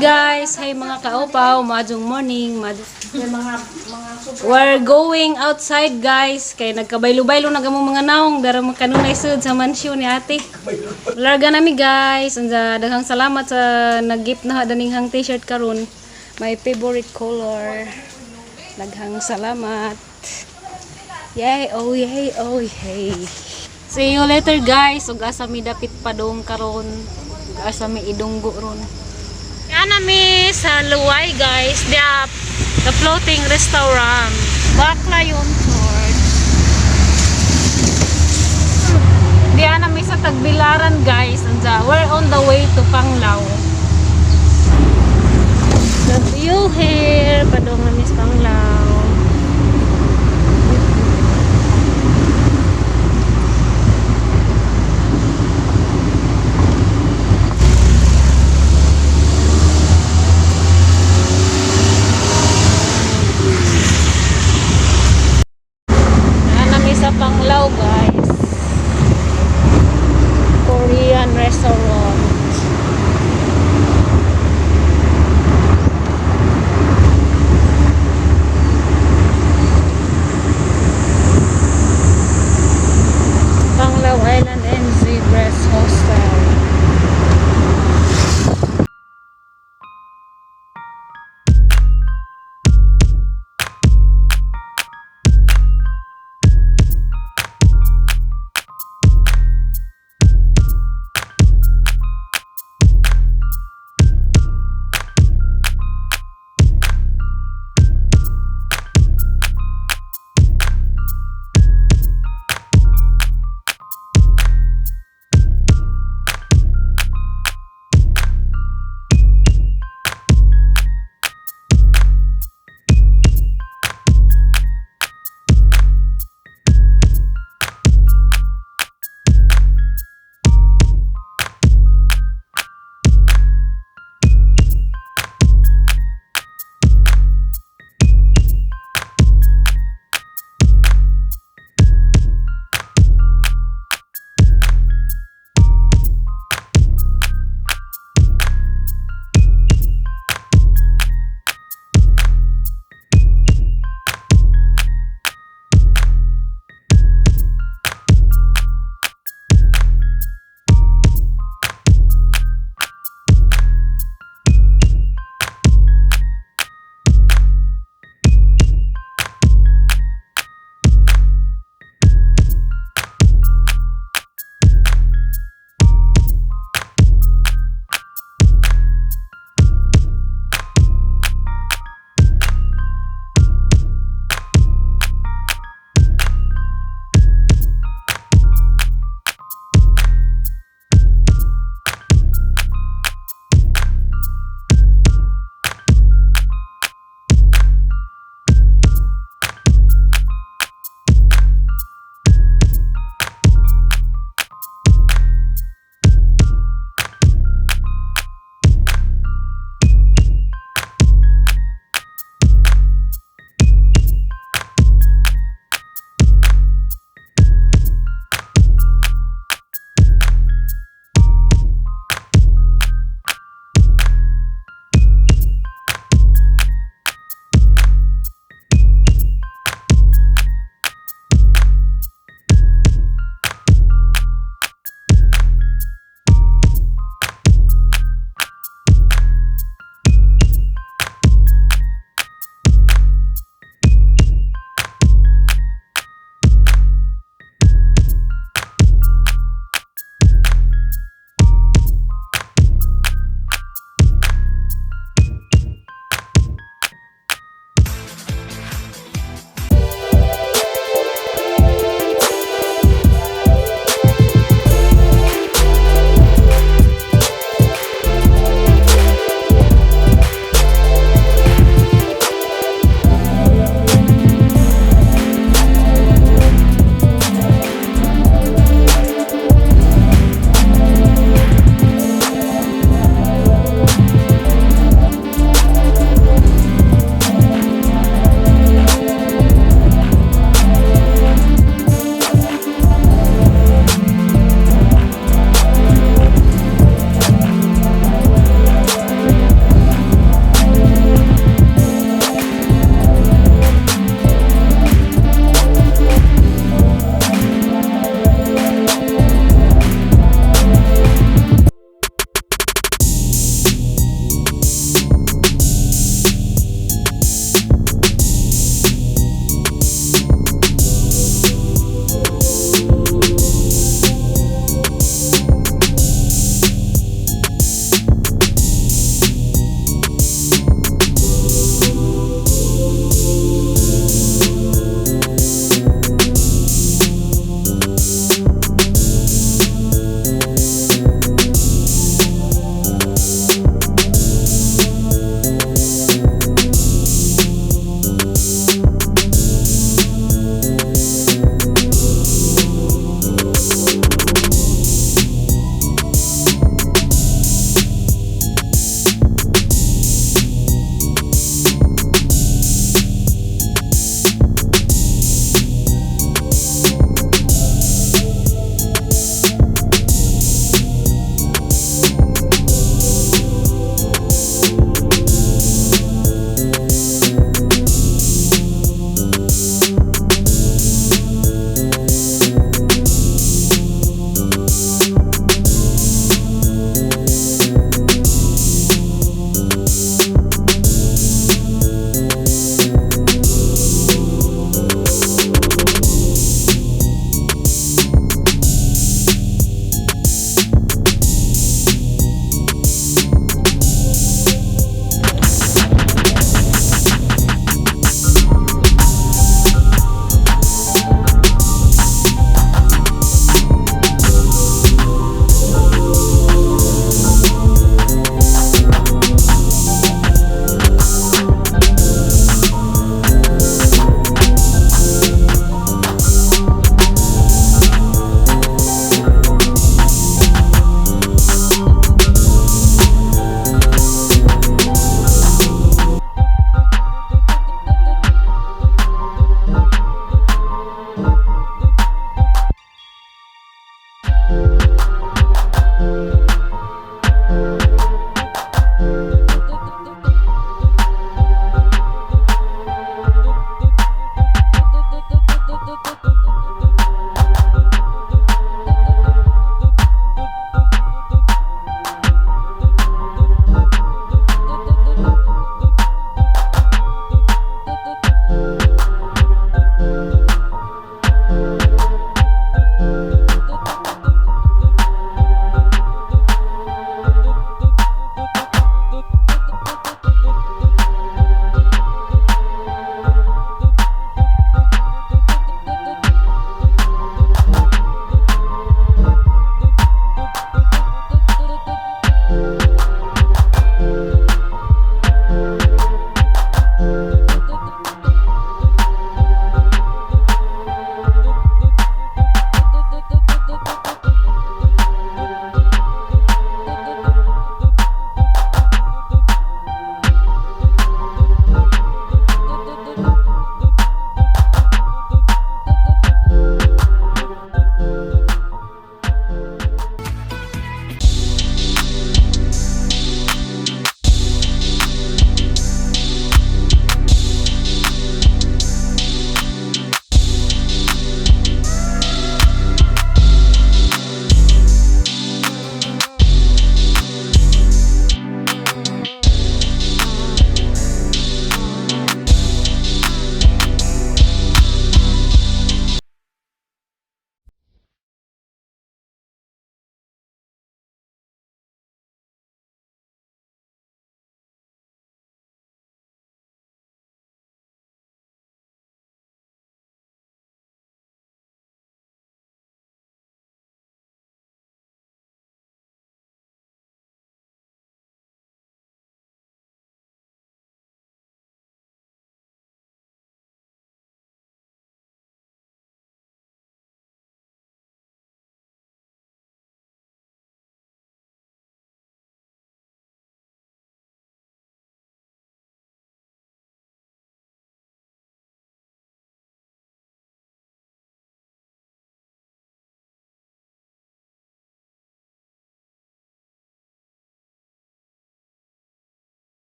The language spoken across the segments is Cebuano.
Guys. Hi, mga kaupaw. Maayong morning. We're going outside, guys. Kay nagkabaylo-baylo na gamo mga naong. Dara makanunay sud sa mansyon ni ate. Larga nami, guys. Unsa, daghang salamat sa nag-gift na daninghang t-shirt karon. My favorite color. Daghang salamat. Yay, oh yay, oh yay. See you later, guys. Ug asa mi dapit padong karon. Ug asa mi idunggo ron. Yan nami sa Luway, guys. The floating restaurant. Baclayon Church. Diyan nami sa Tagbilaran, guys. Anja, we're on the way to Panglao. The view here. Padong nami sa Panglao. Yan nami sa Panglao, guys. Korean restaurant.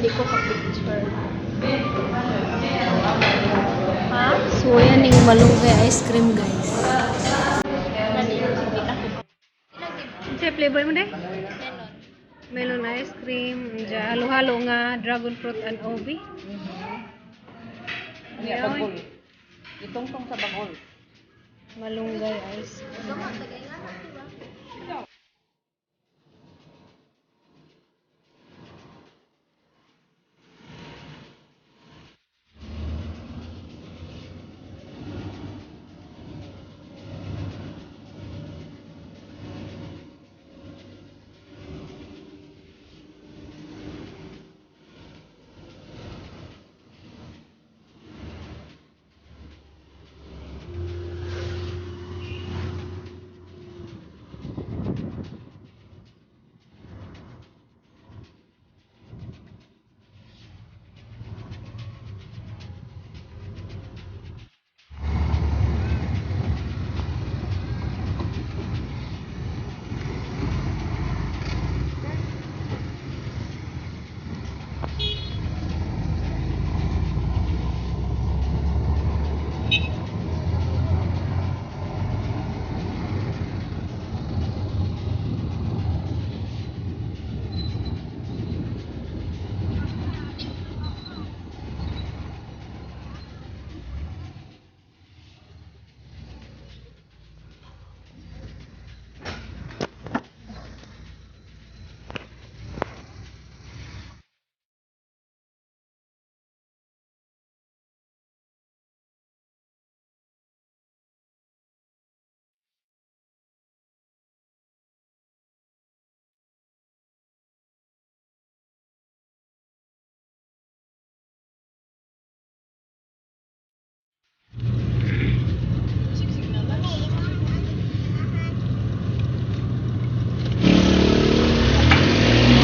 Di ko ka-picture. Ha? So yan yung malunggay ice cream, guys. Hindi ka. Unsa flavor mo, day? Melon. Melon ice cream, diya halo-halo nga dragon fruit and ube. Ano bagol? Itungtong sa bagol. Malunggay ice cream.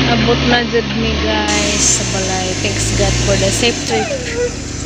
Abot na jud mi, guys, sa balay. Thanks God for the safe trip.